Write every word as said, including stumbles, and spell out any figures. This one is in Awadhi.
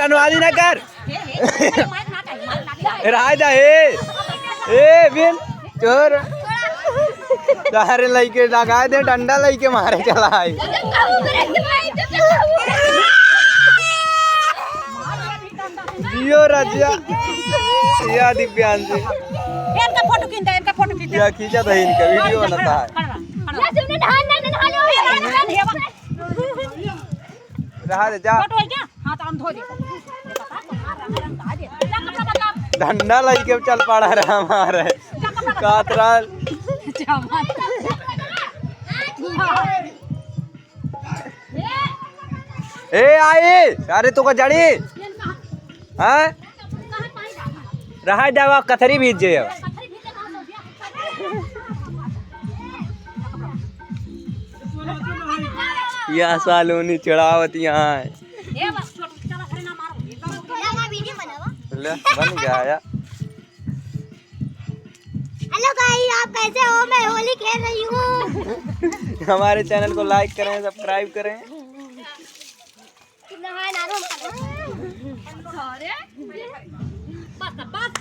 बनवाली ना कर। राजा, ए, ए, बिन, चोर। सारे लइके डगाए दे, डंडा लइके मारे चला आई। जियो राजा, या दिव्यांश। इनका फोटो खींच दे, इनका फोटो खींच दे। या खींचा था इनका, वीडियो बनाता है। खड़ा रह, खड़ा रह। रहा दे, जा। फोटो है क्या? हाँ, तो हम धो दे। डंडा लइके चल पड़ा रहा हमारे। कातराल। ए आई, अरे तू का जड़ी? हाँ? रहा जावा, कथरी भीज जे। या सालोनी चढ़ावत यहाँ है। ले, बन गया यार। हेलो गाइस, आप कैसे हो? मैं होली खेल रही हूँ। हमारे चैनल को लाइक करें, सब्सक्राइब करें। बस, बस,